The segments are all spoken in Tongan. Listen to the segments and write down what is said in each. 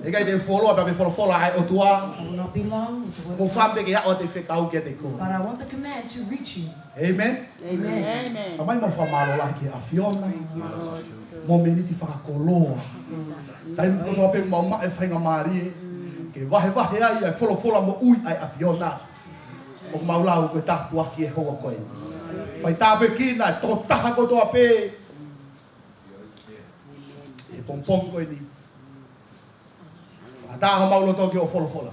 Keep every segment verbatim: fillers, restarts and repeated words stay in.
ʻIkai te u fuoloa pea mei he folofola ʻa e ʻOtua. I will not be long with the word of God. Ko e fakaʻamu ke aʻu atu e fekau kiate koe. But I want the command to reach you. Amen. Amen. Amen. Tamai, mau fakamālō lahi ki he ʻAfiona. Thank you, Lord. Mo e miniti fakakoloa. Taimi kotoa pē mau maʻu e faingamālie ke vahevahe ai ʻa e folofola moʻui ʻa e ʻAfiona, ʻoku mau lau ko e tāpuaki e houa ko eni. Fai tāpuekina e tokotaha kotoa pē he pongipongi ko eni. Fakataha homau loto ki hoʻo folofola.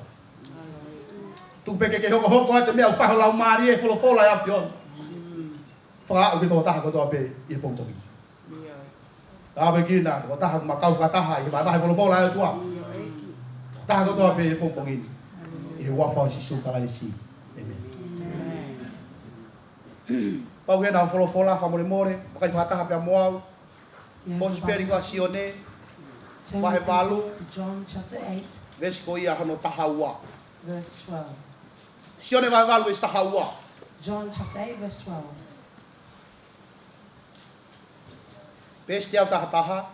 Tuku pē ke ke hokohoko atu e meʻa ʻoku fai ho Laumālie he folofola ʻa e ʻAfiona. Fakaaʻu ki he tokotaha kotoa pē he pongipongi. Tāpuekina e tokotaha ʻoku mau kau fakataha ʻi he vahevahe folofola ʻa e ʻOtua. Tokotaha kotoa pē he pongipongi ni. ʻI he huafa ʻo Sīsū Kalaisi. ʻĒmeni. Pau ke nau folofola fakamolemole, vakai fakataha pea mo au. Kosipeli ko ia ʻa Sione, vahe valu, John chapter eight, veesi ko ia hono taha ua. Verse twelve. Sione vahe valu veesi taha ua. John chapter eight, verse twelve. Peesi teau taha taha,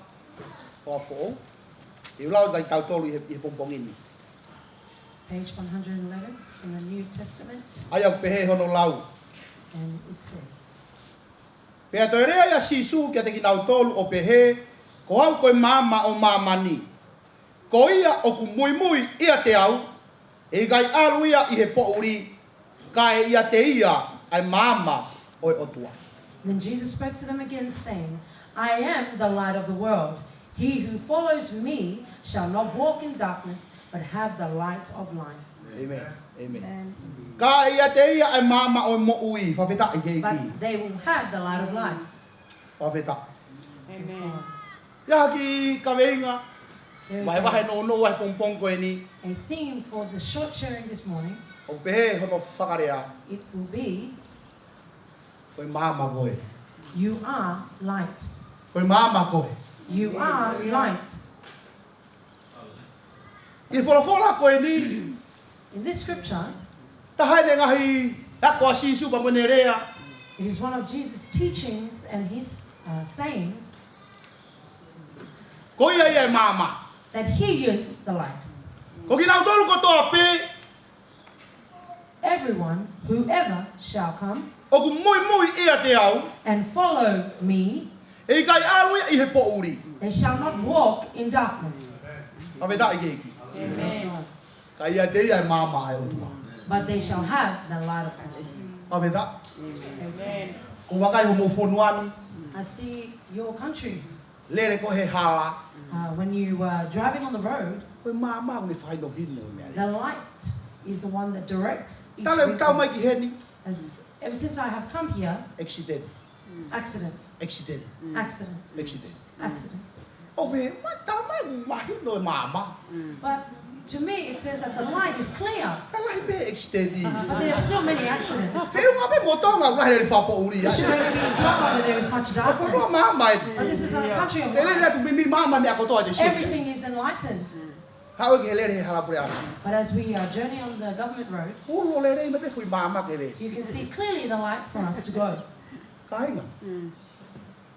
ʻo e Foʻou. ʻE lau kiate kitautolu ʻi he, ʻi he pongipongi ni. Page one hundred eleven in the New Testament. ʻA ia ʻoku pehē hono lau. And it says, Pea toe lea ʻa Sīsū kiate kinautolu ʻo pehē, Ko au ko e maama ʻo māmani. Ko ia ʻoku muimui ʻiate au, ʻe ʻikai ʻalu ia ʻi he poʻuli, ka ʻe ʻiate ia ʻa e maama ʻo e ʻOtua. Then Jesus spoke to them again, saying, I am the light of the world. He who follows me shall not walk in darkness, but have the light of life. ʻĒmeni. ʻĒmeni. Amen. Ka ʻe ʻiate ia ʻa e maama ʻo e moʻui, fakafetaʻi ki he ʻEiki. But they will have the light of life. Fakafetaʻi. Amen. Praise God. ʻI ai ha kiʻi kaveinga, There is vahevahe a, nounou ʻa e pongipongi ko eni. A theme for the short sharing this morning. ʻOku pehē hono fakalea. It will be, Ko e maama koe. You are light. Ko e maama koe. You are light. ʻI he folofola ko eni, In this scripture, taha eni e ngaahi ako ʻa Sīsū pea mo ʻene lea. It is one of Jesus' teachings and his, uh, sayings. Ko ia ia e maama. That he is the light. Ko kinautolu kotoa pē, Everyone, whoever shall come ʻoku muimui ʻiate au, and follow me, ʻe ʻikai ʻalu ia ʻi he poʻuli. They shall not walk in darkness. Fakafetaʻi ki he ʻEiki. Praise God. Ka ʻe ʻiate ia e maama ʻa e ʻOtua. But they shall have the light of God. Fakafetaʻi. Amen. ʻOku ou vakai homou fonua ni. I see your country. Lele koe he hala. Uh, when you are driving on the road, Ko e maama ʻoku ne fakahinohino e meʻa lele. The light is the one that directs each vehicle. Talu ʻeku tau mai ki heni. As, ever since I have come here, Accident. Accidents. Accident. Accidents. Accident. Accidents. ʻOku pehē, ma, talamai ʻoku mahino e maama. But to me, it says that the light is clear. Ka lahi pē accident. But there are still many accidents. Feʻunga pē mo Tonga, ʻoku lahi lele fakapoʻuli ai. It should only be in Tonga where there is much darkness. Ko e fonua maama eni. But this is not a country of light. Lele atu mimi maama meʻa kotoa te siu. Everything is enlightened. Haʻu ki he lele he hala puleʻanga. But as we, uh, journey on the government road, Ulo lele mai pē foʻi maama ke lele. You can see clearly the light for us to go. Kāinga.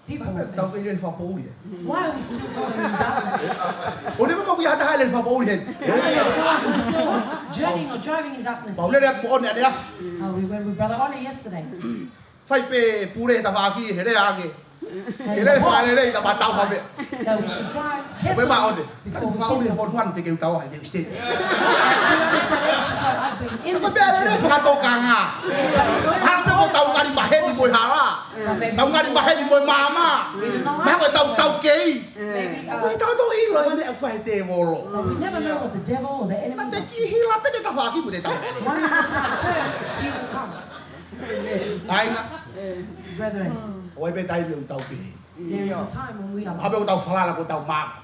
People will think, tau kei lele fakapoʻuli ē. Why are we still going in darkness? ʻOku ʻikai ke ʻi ai ha taha lele fakapoʻuli heni. Why are we still journeying or driving in darkness? Mau lele atu moʻoni ʻaneafi. Uh, we went with Brother Honor yesterday. Fai pē pule he tafaʻaki he lea ange. He lele fakalelei ka matau ha meʻa. That we should drive carefully before we hit something. Ko e maʻone. Kani fakaʻuli he fonua ni te ke ʻuta ʻi he state. I've been in this country. Ko e meʻa lelei fakatokanga. Hala pē ko ʻetau ngali maheni mo e hala. Tau ngali maheni mo e maama. Mahalo ko ʻetau taukei. Maybe, uh, Ko ʻetau tō ʻilo e meʻa fai he tēvolo. But we never know what the devil or the enemy is up to. Ka te kiʻi hila pē te tafaʻaki mo te tau. One mistake turn, he will come. Kāinga. Brethren, ʻOku ʻi ai pē taimi ʻoku tau pehē. There is a time when we are lost. Hape ʻoku tau falala ko ʻetau maama.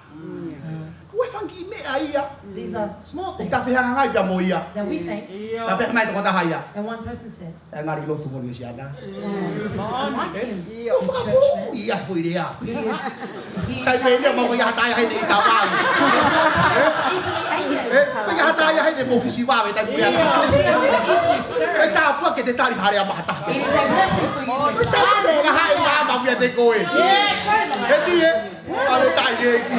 Ko e fanga kiʻi meʻa ia. These are small things. ʻOku tau fehangahangai pea mo ia. That we face. Ka pehē mai tokotaha ia. And one person says, ʻE ngali lotu mo ni siana. And this is unlike him, the churchman. ʻOku fakapoʻuli ia foʻi lea. He is, he is Sai pē ne mau ko ia hatai hai ne i tavai. He's easily angered. Ē, ko ia hatai hai ne mo fisi vave tai pule atu. He is easily stirred. Ko e tāpuaki ke te tali hale a mahata. It is a blessing for you to accept. Ko e tāpuaki ke fakahā e maama ʻiate koe. Yes. Show them. He tie, ale tai e ki.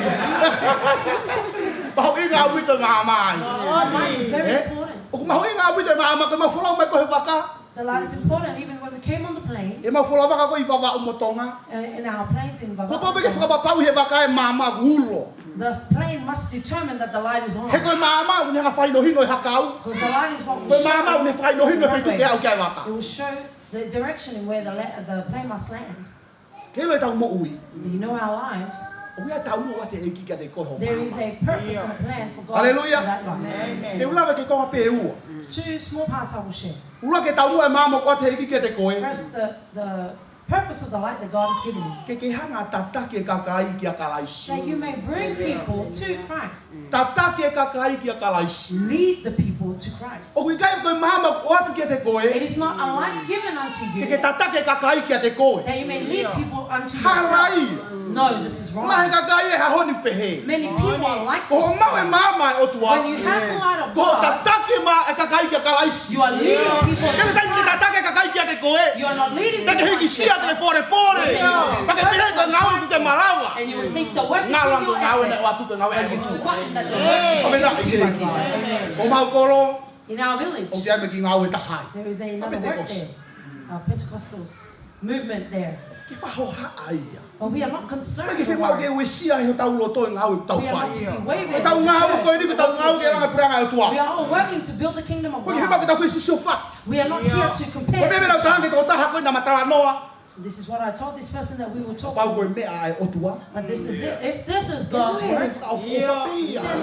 Mahuʻinga ʻaupito e maama ia. The light is very important. ʻOku mahuʻinga ʻaupito e maama, ko ʻemau folau mai ko ē he vaka. The light is important even when we came on the plane, ʻEmau folau vaka ko ē ʻi Vavaʻu mo Tonga. Uh, in our planes in Vavaʻu. Kuo pau pē ke fakapapauʻi he vaka e maama ʻoku ulo. The plane must determine that the light is on. He ko e maama ʻoku ne hanga fakahinohino e hakau. Because the light is what will show the direction. Ko e maama ʻoku ne fakahinohino e feituʻu ke aʻu ki ai e vaka. It will show the direction in where the la-, the plane must land. Ke ʻilo ʻetau moʻui. You know our lives. ʻOku ʻi ai e taumuʻa ʻoku ʻoatu ʻe he ʻEiki kiate koe ho maama. There is a purpose and a plan for God for that life. Haleluia. Te u lave ki he konga pē ʻe ua. Two small parts I will share. ʻUluaki, e taumuʻa e maama ʻoku ʻoatu ʻe he ʻEiki kiate koe. First, the, the purpose of the light that God has given you. Ke ke hanga ʻo tataki e kakai kia Kalaisi. That you may bring people to Christ. Tataki e kakai kia Kalaisi. Lead the people to Christ. ʻOku ʻikai ko e maama ʻoku ʻoatu kiate koe. It is not a light given unto you. Ke ke tataki e kakai kiate koe. That you may lead people unto yourself. Hala ia. No, this is wrong. Lahi e kakai he ʻaho ni ʻoku pehē. Many people are like this. Ko hoʻo maʻu e maama ʻa e ʻOtua. When you have the light of God, Ko hoʻo tataki mai e kakai kia Kalaisi. You are leading people to Christ. Ke le taimi ke tataki e kakai kiate koe. You are not leading people to Christ. Pea ke hikisia ʻi he polepole. Yeah. Pea ke pehē ko e ngāue ʻoku ke malava. And you will think the work is in your effort. Ngalo ange ko e ngāue naʻe ʻoatu ko e ngāue ʻa e ʻOtua. But you've forgotten that the work is given by God. Amen. ʻOmai ʻEiki. In our village, ʻOku ʻi ai e meʻa ki ngāue ʻe taha ai. There is another work there. Pentecost. Uh, Pentecostals movement there. Ke fakahohaʻa ia. But we are not concerned with the work. Ke fie maʻu ke uesia ʻi hotau loto e ngāue ʻoku tau fai. We are not to be wavered. Ko ʻetau ngāue ko eni, ko ʻetau ngāue ke langa e puleʻanga ʻo e ʻOtua. We are all working to build the kingdom of God. Ko e fie maʻu ke tau fai siʻi siofa. We are not here to compare ourselves. Ko e meʻa naʻa tau talaange ki he tokotaha ko ē naʻa ma talanoa. This is what I told this person that we were talking. Kapau ko e meʻa ʻa e ʻOtua. But this is it. If this is God's work, then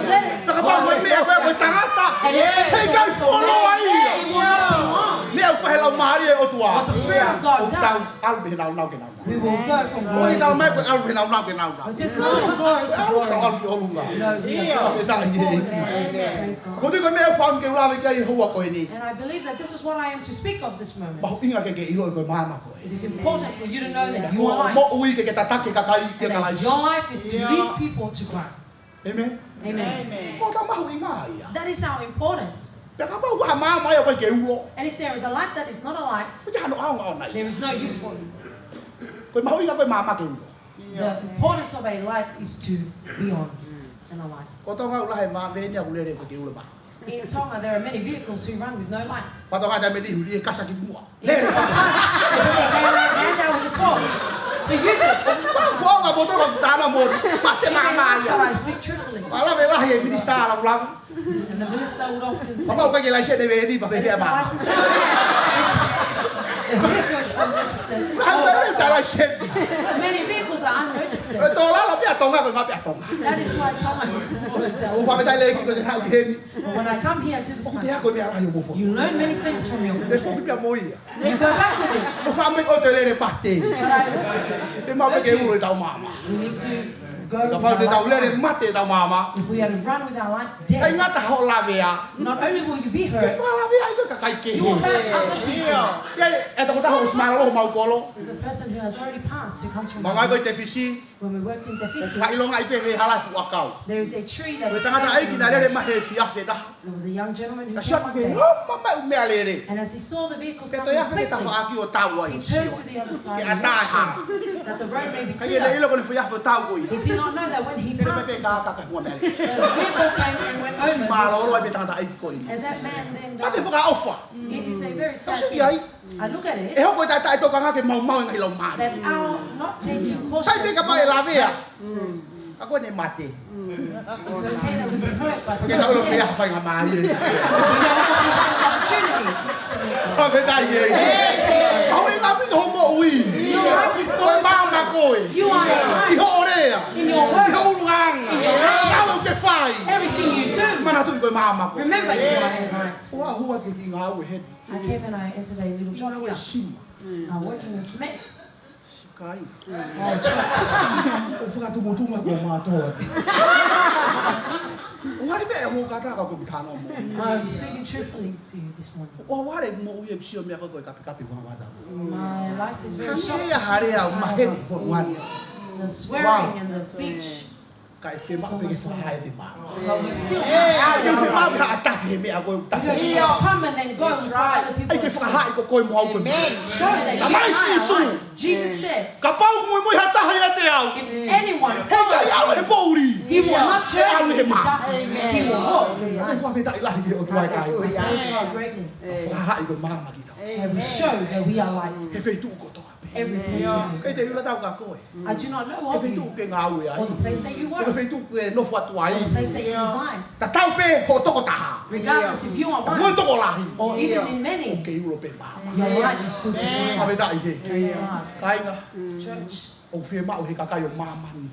let it go. Kapau ko e meʻa ko ē ʻa e tangata. And if it's God's work, it will not be long. Meʻa ʻoku fai ʻe he Laumālie ʻo e ʻOtua. What the Spirit of God does, ʻOku tau ʻalu mei he nāunau ki he nāunau. We will go from glory to glory. ʻOku ʻikai ʻalu mei he nāunau ki he nāunau. We just go from glory to glory. ʻOku tau ʻalu ki ʻolunga. No, we are going forward. Praise God. Ko e meʻa ʻoku ou fakaʻamu ke u lave ki ai he houa ko eni. And I believe that this is what I am to speak of this moment. Mahuʻinga ke ke ʻilo ko e maama koe. It is important for you to know that you are light. Ko hoʻo moʻui ke ke tataki e kakai kia Kalaisi. And that your life is to lead people to Christ. Amen. Amen. Ko hotau mahuʻinga ia. That is our importance. Pea kapau ʻoku ʻi ai ha maama ia ʻoku ʻikai ke ulo. And if there is a light that is not a light, ʻOku ʻikai hano ʻaonga ʻona ia. There is no use for it. Ko e mahuʻinga ko e maama ke ulo. The importance of a light is to be on and alight. Ko Tonga ʻoku lahi e maama ʻeni ʻoku lele ʻikai ke ulo e maama. In Tonga, there are many vehicles who run with no lights. Pea Tonga taimi ʻe niʻihi ʻoku lele e kasakimuʻa. Lele e kasakimuʻa. They hand out with a torch to use it. Pea foʻou mo Tonga ʻoku tana mo mate maama ia. But I speak truthfully. Pea lave lahi e minisitā lāngilangi. And the minister would often say, Kapau ʻoku ʻikai ke laiseni e veeni, pea fēfē e maama? If the vehicle is unregistered. Lahi e veeni taʻe laiseni. Many vehicles are unregistered. Ko e tō lalo pē ʻa Tonga, ko e ngāue pē ʻa Tonga. That is why Tonga is important. ʻOku ou fakaʻamu ke u lele ki he ʻaho ni. But when I come here to this country, ʻOku te ako e meʻa lahi ʻo mou foki. You learn many things from your country. Te u foki pē mo ia. You go back with it. ʻOku ou fakaʻamu ke ʻoua te u lele mate. But I Te mau pē ke ulo ʻetau maama. We need to go with our lights on. Kapau te tau lele mate ʻetau maama. If we are to run with our lights dead, ʻIkai ngata hoʻo lavea. Not only will you be hurt, Ke fakalavea ai koe ʻe he kakai kehe. You will hurt other people. ʻI ai e tokotaha ʻosi mālōlō homau kolo. There's a person who has already passed who comes from Mou ngāue ko ē ʻi Tefisi. When we worked in Tefisi, ʻOku fakaʻilongaʻi pē ʻe he hala e fuʻu ʻakau. There is a tree that is planted in the bush. Ko e tangataʻeiki naʻe lele mai he efiafi ʻe taha. There was a young gentleman who came one day. Naʻe sio atu ki he homa mai e meʻa lele. And as he saw the vehicles coming quickly, Pea toe ʻave ke tafaʻaki ʻo tau ai he siofi. He turned to the other side and made sure that the road may be clear. Ke ʻata e hā. Ka ʻi heʻene ʻilo ko ʻene fai e ʻaho tau ko ia. He did not know that when he passed himself, Pea ne pehē ka ka hua meʻa lele. the vehicle came and went over himself. Ō mai e tangataʻeiki ko eni. And that man then died. Ka te fakaʻofa. It is a very sad thing. Ka sio ki ai. I look at it, ʻE hoko e taʻetaʻetokanga ke maumau e ngaahi laumālie. that our not taking caution Sai pē kapau ʻe lavea. spirits. Ka ko ʻene mate. It's okay that we be hurt, but Ka ke tau ʻilo pē ha faingamālie. We don't know if we have an opportunity to make it. Ka me tai e. Yes. Au i ngā pito hoʻo moʻui. Your life is so Ko e maama koe. You are a light. ʻI hoʻo lea. In your words. ʻI ho ʻulungaanga. In your actions. Ngāue ʻoku ke fai. Everything you do. Manatuʻi ko e maama koe. Remember, you are a light. ʻOku ou ʻalu au ki he ngāue heni. I came and I entered a little job here. Ngāue sima. Uh, working in cement. Sikai. Oh, church. ʻOku ou fakatumutumu kia moutolu. ʻOku ou ʻalu pē ʻo kātaki ʻoku ou talanoa mo. I'm speaking truthfully to you this morning. ʻOku ou ʻalu mo ʻeku sio meʻa ko e kapikapi ʻo e vangavata. My life is very short to see this kind of thing. Hangē ia ha lea ʻoku maheni fonuani. The swearing and the speech. Kae fiemaʻu pē ke fakahā ʻe te maama. But we still have to show the love. ʻIkai ke fiemaʻu ke haʻa tafe he meʻa ko ē ʻoku tafe. You don't just come and then go and try other people. ʻIkai ke fakahā ko koe mo au ko e maama. Show that you are alive. Tamai Sīsū. Jesus said, Kapau ʻoku muimui ha taha ʻiate au, if anyone follows me, he will not journey in darkness. He will walk in light. He kae ʻalu he maama. He will walk in light. Fakafetaʻi lahi ki he ʻOtua ʻi he taimi. Hallelujah. Praise God greatly. Fakahā ko e maama kitautolu. And we show that we are light. He feituʻu kotoa pē. Every place we go. ʻIkai te u ʻilo ʻe au ka ko e. I do not know of you or the place that you work, or the place that you reside. Tatau pē hoʻo toko taha. Regardless if you are one or even in many, ʻOku ke ulo pē maama. Your light is still to shine. Fakafetaʻi he. Praise God. Kāinga. Church. ʻOku fiemaʻu he kakai ʻo māmani.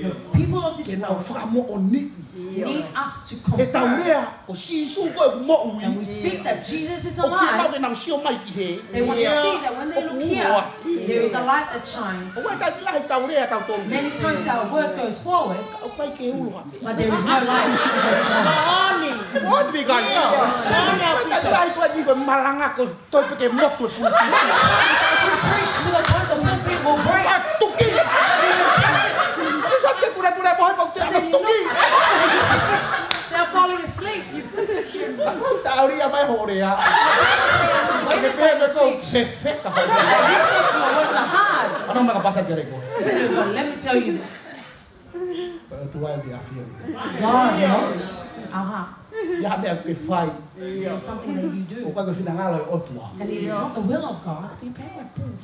The people of this world need us to confirm. Ke nau fakamoʻoniʻi ʻetau lea ko Sīsū ko ē ʻoku moʻui. And we speak that Jesus is alive. ʻOku fiemaʻu ke nau sio mai ki hē. They want to see that when they look here, there is a light that shines. ʻOku ʻi ai e taimi lahi ʻoku tau lea tautolu. Many times our word goes forward, ʻOku ʻikai ke ulo ha meʻa. But there is no light. Moʻoni, kāinga. It's true. ʻOku ʻi ai e taimi lahi ko eni ko e malanga ko e toe pē ke motu e pulu. We preach to the point the pulpit will break. Tuki. Tuki. They're falling asleep. Tauria mai hoʻo lea. Ke pehē ko e fefeka hoʻo lea. Your words are hard. Ana maka pasa ke reko. But let me tell you this. Ko e ʻOtua ʻoku ʻafio. God knows our hearts. ʻI ai ha meʻa ʻoku ke fai. There's something that you do. ʻOku ʻikai ko e finangalo ʻo e ʻOtua. And it is not the will of God. Te pehē ko e pulu.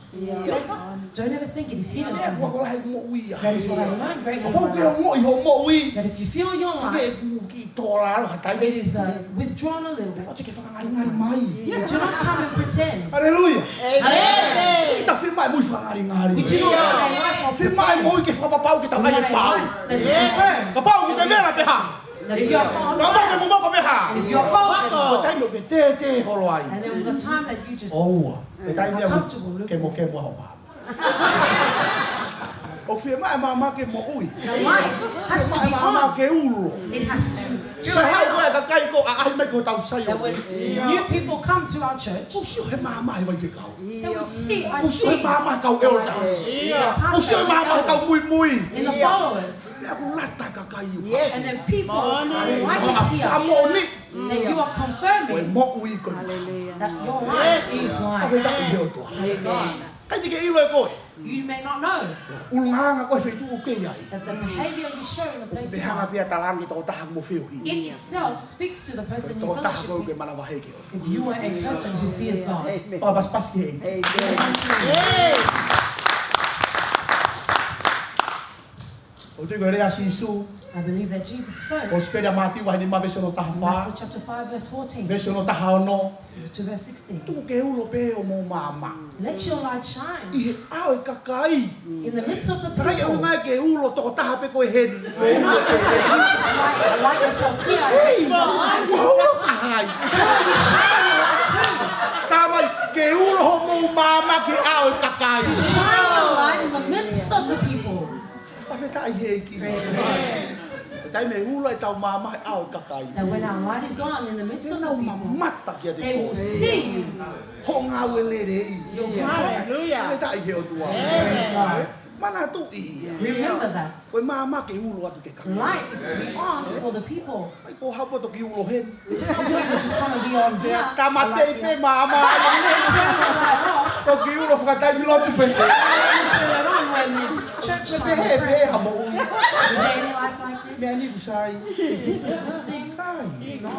Don't, don't ever think it is hidden from you. Meʻa ʻoku ou kole he moʻui ʻaʻaku. That is what I learned greatly in my life. Kapau ʻoku ke ongoʻi hoʻo moʻui, that if you feel your life, ʻoku ke kiʻi tō lalo ha taimi. It is, uh, withdrawn a little bit. ʻOua te ke fakangalingali mai. But do not come and pretend. Haleluia. Amen. ʻOku ʻikai ke tau fiemaʻu e moʻui fakangalingali. We do not want a life of pretend. Fiemaʻu e moʻui ke fakapapauʻi ke tau ʻai e pau. We want a life that is confirmed. Kapau ʻoku ke vela pē hā. That if you are fond of that, kapau ʻoku ke momoko pē hā. And if you are cold, then what? Ko e taimi ʻoku ke tētē holo ai. And then the time that you just are comfortable, ʻOua. Ko e taimi ia ʻoku ke mokemo ai hoʻo maama. ʻOku fiemaʻu e maama ke moʻui. The light has to be on. Fiemaʻu e maama ke ulo. It has to shine. Ke haʻu ko e kakai ko ē ʻaʻahi mai ki hotau saiʻia. That when new people come to our church, ʻOku sio he maama he faifekau. they will see, I see the light. ʻOku sio he maama he kau elders. ʻOku sio he maama he kau muimui. In the followers. Meʻa ʻoku lata he kakai ʻoku. And then people like it here. Fakamoʻoni. That you are confirming Ko e moʻui ko e maama. that your life is life. Fakafetaʻi he ʻOtua. Praise God. ʻIkai te ke ʻilo ʻe koe. You may not know ʻUlungaanga ko e feituʻu ʻoku ke ʻi ai. that the behavior you show in the place you are, Pehē pē ʻe he tokotaha mo feohi. in itself speaks to the person you fellowship with. Tokotaha ko ē ʻoku manavahē ki he ʻOtua. If you are a person who fears God. Amen. Pea pasipasi ki he ʻEiki. Amen. ʻOku ou tui ko e lea ʻa Sīsū. I believe that Jesus spoke. Kosipeli ʻa Mātiu vahe nima veesi hono taha fā. Matthew chapter five, verse fourteen. Veesi hono taha ono. To verse sixteen. Tuku ke ulo pē hoʻomou maama. Let your light shine. ʻI he ʻao ʻo e kakai. In the midst of the people. Kae ʻoua naʻa ke ulo tokotaha pē koe heni. Not just that you just light, light yourself here. Hei, ʻoku ulo ka hai. Where are you shining your light to? Tamai, ke ulo hoʻomou maama ki he ʻao ʻo e kakai. To shine your light in the midst of the people. Fakafetaʻi he ʻEiki. Praise God. Ko e taimi ʻoku ulo ai ʻetau maama he ʻao ʻo e kakai. That when our light is on in the midst of the people, Te nau mamata kiate koe. They will see you. Hoʻo ngāue lelei. Your good work. Hallelujah. Fakafetaʻi he ʻOtua. Praise God. Manatuʻi ia. Remember that. Ko e maama ke ulo atu ki he kakai. Light is to be on for the people. ʻIkai ko haʻo toki ulo heni. It's not good to just come and be on here. Tāmateʻi pē maama. And then turn the light off. Toki ulo fakataimi lotu pē. And then turn it on when it's church time. Pehē pē ha moʻui. Is there any life like this? Meʻa ni ʻoku sai. Is this a good thing? ʻIkai. No.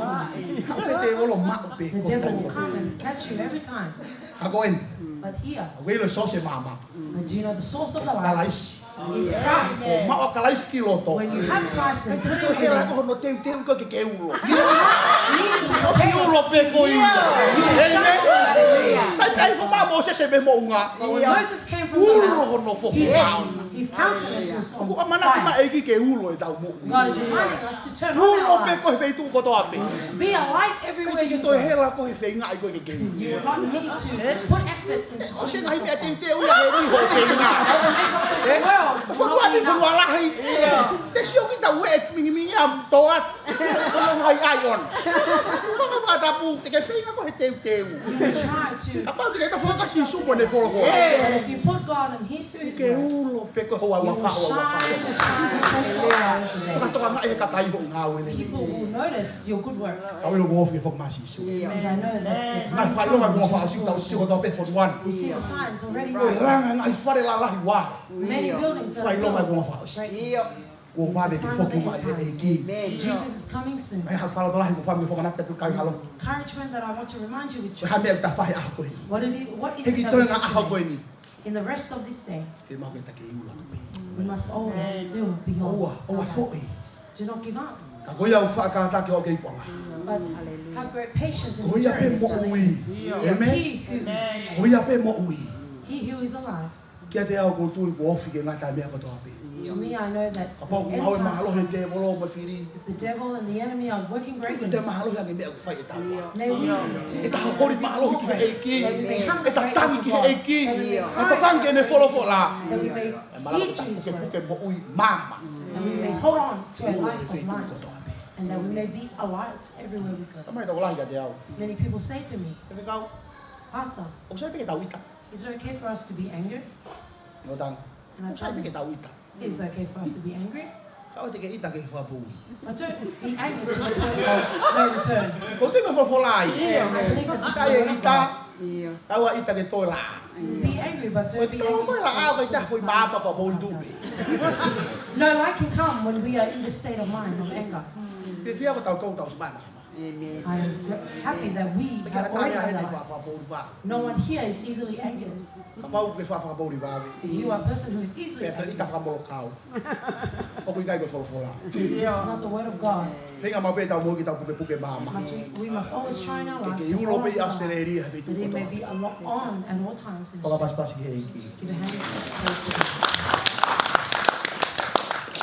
Haʻu pē te ulo maʻu pē. The devil will come and catch you every time. Ka ko eni. But here, ʻOku ke ʻilo source e maama. But do you know the source of the light? Kalaisi. Is Christ. ʻO maʻu ʻa Kalaisi ki loto. When you have Christ in you, ʻIkai te ke toe hela ko hono teuteu ko ē ke ke ulo. You will not need to prepare to ulo. ʻOsi ulo pē koe ia. You will shine. Amen. Hallelujah. Taimi naʻe hifo mai ʻa Mōsese mei he moʻunga. But when Moses came from the mount, Ulo hono fofonga. his, his countenance was on fire. ʻOku ʻamanaki mai ʻEiki ke ulo ʻetau moʻui. God is reminding us to turn on our light. Ulo pē koe he feituʻu kotoa pē. Be a light everywhere you go. ʻIkai te ke toe hela koe he feingaʻi ko ē ke ke ulo. You will not need to put effort into putting yourself on. ʻOsi e ngaahi meʻa teuteu ia heni hoʻo feinga. Make up the world. Fonua ni, fonua lahi. Te sio ki he ʻū meʻa mingimingi ʻa e toa. ʻai, ʻai ʻona. Fanga fakatapu, te ke feinga koe he teuteu. You will try to. Kapau te ke ʻai ʻa Sīsū ko ʻene folofola. But if you put God in here too, ke ulo pē koe he houa ua fā, houa ua fā. You will shine for twenty-four hours a day. Fakatokangaʻi ʻe he kakai hoʻo ngāue lelei. People will notice your good work. Ka ʻoku ou ʻilo ʻoku ofi ke foki mai ʻa Sīsū. Because I know that the time is coming. Ngaahi faiʻilonga ʻoku ou fakaʻosi, tau sio kotoa pē he fonua ni. We see the signs already. Ko e langa ngaahi fale lalahi ua. Many buildings that are built. Faiʻilonga ʻoku ou fakaʻosi. Kuo vave ke foki mai ʻa e ʻEiki. Amen. Jesus is coming soon. Ngaahi fakalotolahi ʻoku ou feinga ke fakamanatu atu ki he kāinga. Encouragement that I want to remind you with. Ko e hā e meʻa ʻoku ta fai he ʻaho ko eni? What it is, what is it that we need to do? He ki he toenga ʻaho ko eni. In the rest of this day, fiemaʻu ke ta kei ulo atu pē. We must always still be on our light. ʻOua, ʻoua foʻi. Do not give up. Ka ko ia ʻoku faʻa kātaki ʻo kei puanga. But have great patience and endurance to the end. Ko ia pē moʻui. Amen. He who is, ko ia pē moʻui. He who is alive. Kiate au ʻoku ou tui kuo ofi ke ngata e meʻa kotoa pē. To me, I know that the end times, kapau ʻoku ngāue mālohi e tēvolo mo e fili, if the devil and the enemy are working greatly, ke te mālohi ange e meʻa ʻoku fai ʻe taua. May we do something that is more great, that we may hunger greatly for God, that we may hunger greatly for God, that we may heed Jesus' word, that we may, ʻE malava ke ta pukepuke moʻui maama. That we may hold on to a life of light, and that we may be a light everywhere we go. Talamai ʻe tokolahi kiate au. Many people say to me, Faifekau, Pastor, ʻoku sai pē ke tau ʻita? Is it okay for us to be angry? No, tang. And I tell them, ʻoku sai pē ke tau ʻita. It is okay for us to be angry. Ka ʻoua te ke ʻita ki he fakapoʻuli. But don't be angry to the point of no return. Ko e tui ko e folofola ia. I believe that this is the word of God. Sai e ʻita, kae ʻoua ʻita ke toe laʻā. Be angry, but don't be angry to the point of silence. Ko e toe laʻā, ko e taha foʻi maama fakapoʻuli tuʻu pē. No light can come when we are in the state of mind of anger. Fiefia ko tautolu tau ʻosi maama. Amen. I am gr-, happy that we have already had a light. Pea ʻikai ha taha ia heni fakapoʻuli vave. No one here is easily angered. Kapau ʻoku ke fakapoʻuli vave, if you are a person who is easily angered, pea toe ʻita fakamolokau, ʻoku ʻikai ko e folofola. This is not the word of God. Feinga maʻu pē ʻetau moʻui ke tau pukepuke maama. Must we, we must always try in our lives to hold on to God, that it may be a lock on at all times in this world. Ke ke ulo pē ʻi ʻAositelēlia he feituʻu kotoa. Fakapasipasi ki he ʻEiki. Give a hand to the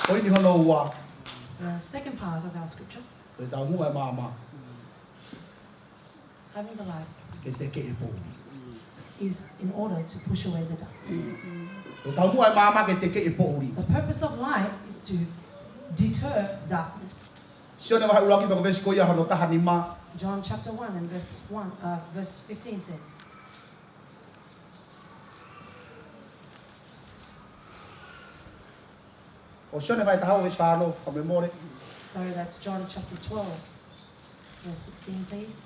Lord. Poini hono ua. The second part of our scripture. Ko e taumuʻa e maama, having the light, ke tekeʻi e poʻuli. Is in order to push away the darkness. Ko e taumuʻa e maama ke tekeʻi e poʻuli. The purpose of light is to deter darkness. Sione vahe ʻuluaki pea ko e veesi ko ia hono taha nima. John chapter one and verse one, uh, verse fifteen says, ʻo Sione vahe taha ua veesi fā ono, fakamolemole. Sorry, that's John chapter twelve, verse sixteen, please.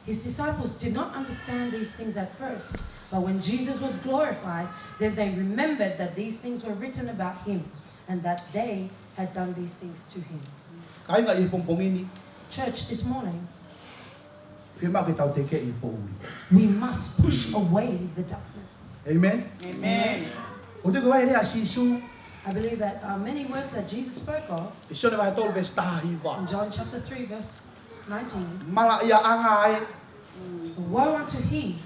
His disciples did not understand these things at first, but when Jesus was glorified, then they remembered that these things were written about him, and that they had done these things to him. Kāinga ʻi he pongipongi ni. Church, this morning, fiemaʻu ke tau tekeʻi e poʻuli. We must push away the darkness. Amen? Amen. ʻOku ou tui ko e lea ʻa Sīsū. I believe that, uh, many words that Jesus spoke of. ʻI Sione vahe tolu veesi taha hiva. In John chapter three, verse nineteen. Malaʻiaʻanga ē. Woe unto he.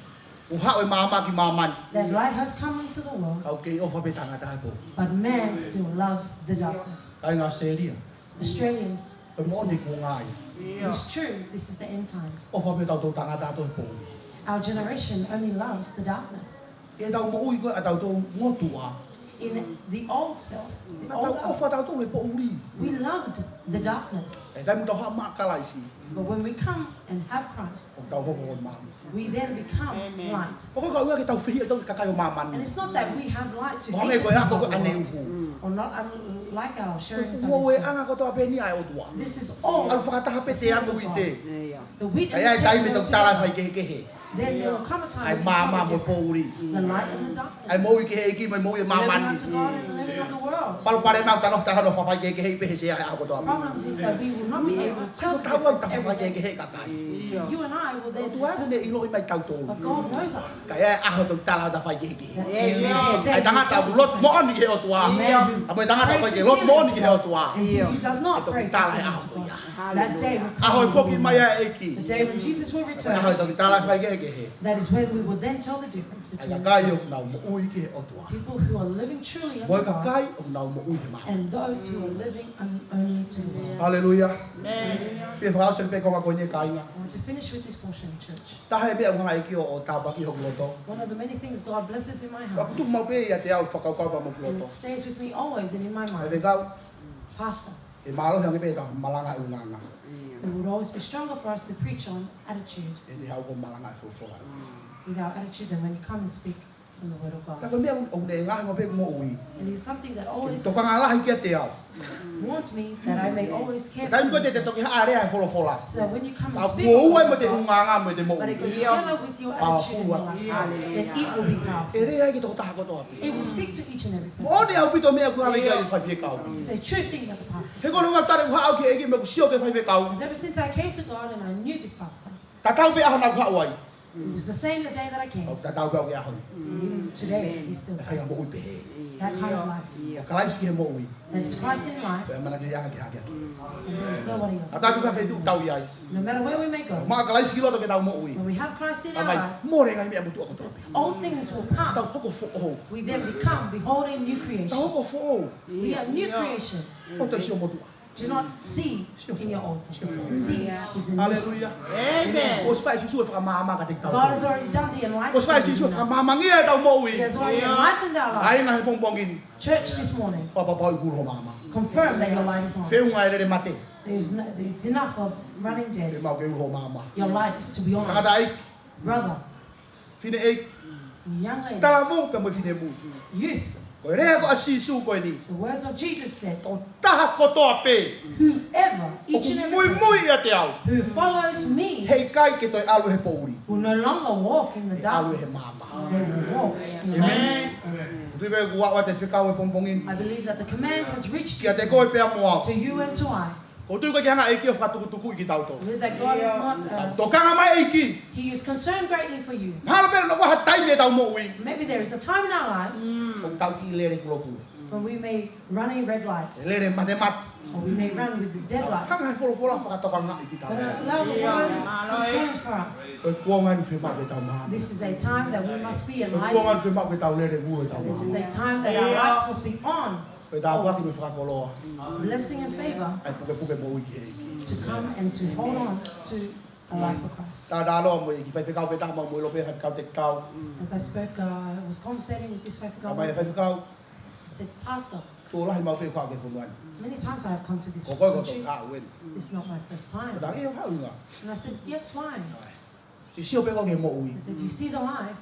ʻOku haʻu e maama ki māmani. That light has come into the world. Ka ʻoku kei ʻofa pē tangata he poʻuli. But man still loves the darkness. Kāinga ʻAositelēlia. Australians, this morning. Ko e moʻoni ko e ngaahi. It is true, this is the end times. ʻOfa pē tautolu tangata he poʻuli. Our generation only loves the darkness. ʻI heʻetau moʻui ko ē ʻa tautolu motuʻa. In the old self, the old us, naʻa tau ʻofa tautolu he poʻuli. We loved the darkness. Ka ʻi he taimi ʻoku tau haʻu maʻa Kalaisi. But when we come and have Christ, ʻoku tau hoko ko e maama. We then become light. Amen. ʻOku ʻikai ko e ʻuhinga ke tau fehiʻa ʻi he kakai ʻo māmani. And it's not that we have light to hate the people of the world, or not unlike our sharing Sunday school. Ko e fuʻu ngoueʻanga kotoa pē eni ʻa e ʻOtua. This is all the work of God. ʻAlu fakataha pē te amu ʻi te. The wheat and the tare will together. Ka ʻi ai e taimi te u tala e faikehekehe. Then there will come a time when we tell the difference. ʻA e maama mo e poʻuli. The light and the darkness. ʻA e moʻui ki he ʻEiki mo e moʻui ʻa māmani. Living unto God and the living of the world. Palopalema ʻoku tau nofo taha ʻo fakafaikehekeheʻi pē he sea he ʻaho kotoa pē. Problems is that we will not be able to tell the difference every day. Ko e taha ʻoku tau fakafaikehekeheʻi kakai. You and I will then determine. ʻOtua ʻoku ne ʻiloʻi mai tautolu. But God knows us. Ka ʻi ai e ʻaho te u tala ʻo ta faikehekehe. Amen. ʻA e tangata ʻoku lotu moʻoni ki he ʻOtua. Amen. ʻA ia ko e tangata ʻoku ʻikai ke lotu moʻoni ki he ʻOtua. And he who does not praise his name to God. ʻE toki tala he ʻaho ko ia. That day will come. ʻAho ʻe foki mai ai e ʻEiki. The day when Jesus will return. ʻAho ʻe toki tala faikehekehe. That is when we will then tell the difference between ʻA e kakai ʻoku nau moʻui ki he ʻOtua. People who are living truly unto God. Mo e kakai ʻoku nau moʻui he māmani. And those who are living un-, only to the world. Haleluia. Amen. Fie fakaʻosi pē ko e ngaahi konga ko eni, kāinga. I want to finish with this portion, church. Taha e meʻa ʻoku hanga ʻe he ʻEiki ʻo tāpuakiʻi hoku loto. One of the many things God blesses in my heart. Ka ʻoku tuʻu maʻu pē ʻiate au, fakakaukau pea mo hoku loto. And it stays with me always and in my mind. Faifekau. Pastor. ʻE mālohi ange pē ʻetau malanga ʻi he ʻulungaanga. It would always be stronger for us to preach on attitude. ʻI he haʻu ko e malanga ʻi he folofola. With our attitude than when you come and speak from the Word of God. Ka ko e meʻa ʻoku ne ngaohi pē ʻeku moʻui. And it's something that always Ke tokanga lahi kiate au. Warns me that I may always care for you. Taimi ko ē te te toki haʻu ʻo lea he folofola. So that when you come and speak of the Word of God, Ka ʻoku ʻoua mo e ʻulungaanga mo e moʻui. But it goes together with your attitude and your lifestyle, then it will be powerful. ʻE lea ki he tokotaha kotoa pē. It will speak to each and every person. Moʻoni ʻaupito e meʻa ʻoku lave ki ai e faifekau. This is a true thing that the pastor says. He ko e ʻuhinga ʻoku ou tala ʻoku haʻu ki he ʻEiki mo ʻeku sio ki he faifekau. Because ever since I came to God and I knew this pastor, Tatau pē ʻaho naʻa ku haʻu ai. It was the same the day that I came. ʻOku tatau pē ʻaho ni. And even today, he's still the same. ʻA ia moʻui pehē. That kind of life. ʻO Kalaisi ki he moʻui. That is Christ in life. Pea mana ki anga ki hake ake. And there is nobody else. ʻA taha ko e fē feituʻu ʻoku tau ʻi ai. No matter where we may go, Maʻu ʻa Kalaisi ki loto ke tau moʻui. When we have Christ in our lives, Mole e ngaahi meʻa motuʻa kotoa pē. Old things will pass. Tau hoko foʻou. We then become, behold, a new creation. Tau hoko foʻou. We are new creation. ʻOua te sio motuʻa. Do not see in your old self. See in the new self. Haleluia. Amen. ʻOsi fai ʻe Sīsū e fakamaama kiate kitautolu. God has already done the enlightenment in us. ʻOsi fai ʻe Sīsū e fakamaamangia ʻetau moʻui. He has already enlightened our life. ʻA ia ʻi he pongipongi ni. Church this morning. Fakapapauʻi ʻoku ʻi ai ho maama. Confirm that your light is on. Feʻunga e lele mate. There's no, there's enough of running dead. Ke maʻu ke ʻi ai ho maama. Your light is to be on. Tangataʻeiki. Brother. Fineʻeiki. Young lady. Talavou pea mo e finemui. Youth. Ko e lea ko ē ʻa Sīsū ko eni. The words of Jesus said, Tokotaha kotoa pē. Whoever, each and every person, ʻOku muimui ʻiate au. Who follows me, Heʻikai ke toe ʻalu he poʻuli. Will no longer walk in the darkness. ʻE ʻalu he maama. They will walk in the light. Amen. Amen. ʻOku ou tui pē ʻoku ʻi ai e fekau he pongipongi ni. I believe that the command has reached Kiate koe pea mo au. To you and to I. ʻOku ou tui ʻoku ʻikai ke hanga ʻe he ʻEiki ʻo fakatukutukuʻi kitautolu. With that God is not, uh, Tokanga mai e ʻEiki. He is concerned greatly for you. Mahalo pē ʻoku ʻi ai ha taimi ʻi heʻetau moʻui. Maybe there is a time in our lives ʻOku tau kiʻi lele kulo kulo. When we may run a red light. Lele mate mate. Or we may run with the dead light. Hanga ʻe he folofola ʻo fakatokangaʻi kitautolu. But allow the word is concerned for us. Ko e kuonga eni ʻoku fiemaʻu ke tau maama. This is a time that we must be enlightened. Ko e kuonga eni ʻoku fiemaʻu ke tau lele kulo ʻetau maama. This is a time that our lights must be on. Ko e tāpuaki mo e fakakoloa. Blessing and favor. ʻA e pukepuke moʻui ki he ʻEiki. To come and to hold on to a life for Christ. Talatalaʻi mo e kiʻi faifekau pē taha maʻu mo e ʻilo pē faifekau te kau. As I spoke, uh, I was conversating with this faifekau. Talamai ʻe he faifekau. I said, Pastor, Tuʻo lahi maʻu pē ʻeku haʻu ki he fonua ni. Many times I have come to this country. Ko koe ko e tokotaha ʻeni. It's not my first time. Ko e ʻuhinga. And I said, Yes, why? Te ke sio pē koe ki he moʻui. I said, You see the life.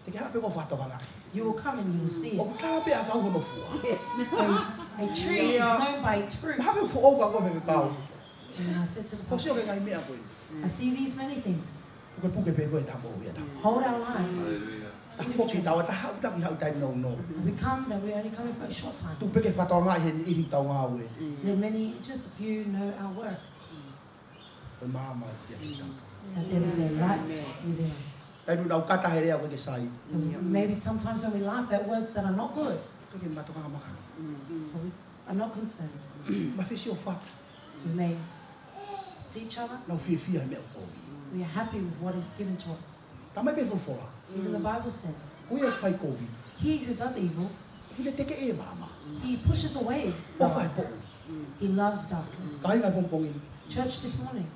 Te ke haʻu pē koe ʻo fakatokangaʻi. You will come and you will see it. ʻOku tala pē ʻakau hono fua. A, a tree is known by its fruits. Mahalo ʻoku foʻou ka ko e faifekau. And I said to the pastor, Ko e sio ki he ngaahi meʻa ko eni. I see these many things. Pukepuke pē ko e tau moʻui ʻa tautolu. Hold our lives. Haleluia. Tafoki tau ʻa taha ʻoku taki haʻu taimi nounou. We come that we're only coming for a short time. Tuʻu pē ke fakatokangaʻi he niʻihi ʻoku tau ngāue. There are many, just a few know our work. Ko e maama ia ʻiate kitautolu. That there is a light within us. Taimi ʻoku nau kata he lea ʻoku ʻikai ke sai. And maybe sometimes when we laugh at words that are not good, ʻIkai ke mato kanga makana. But we are not concerned. Mafesi o fatu. We may see each other. Nau fiefia he meʻa ʻoku kovi. We are happy with what is given to us. Talamai pē folofola. Even the Bible says, Ko ia ʻoku fai kovi. He who does evil, He ʻoku ne tekeʻi e maama. He pushes away God. ʻOfa he poʻuli. He loves darkness. Kāinga, he pongipongi ni. Church, this morning,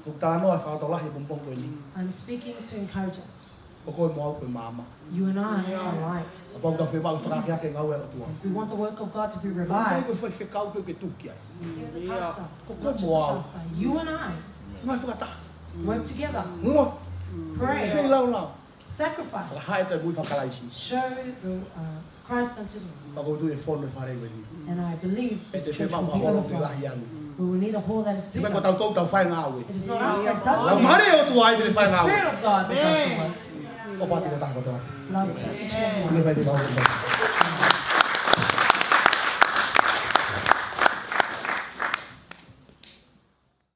ʻOku ou talanoa ʻo fakatokanga he pongipongi ko eni. I'm speaking to encourage us. Ko koe mo au ko e maama. You and I are light. Kapau ʻoku tau fiemaʻu fakaakeake e ngāue ʻa e ʻOtua. If we want the work of God to be revived, Ko e faifekau pē ʻoku ke tuʻu ki ai. You're the pastor, not just the pastor. Ko koe mo au. You and I. Ngāue fakataha. Work together. Lotu. Pray. Feilaulau. Sacrifice. Fakahā ʻetau moʻui faka-Kalaisi. Show the, uh, Christ unto the world. Pea ʻoku ou tui ʻe fonu e fale ko eni. And I believe this church will be overflowing. ʻE te fiemaʻu ha holo ke lahi ange. We will need a hall that is bigger. He ko tautolu ʻoku tau fai e ngāue. It is not us that does the work. Laumālie ʻo e ʻOtua ʻoku ne fai e ngāue. It is the Spirit of God that does the work. ʻOfa atu ki he taha kotoa. Love to each and every one. Ko e faifekau ko eni.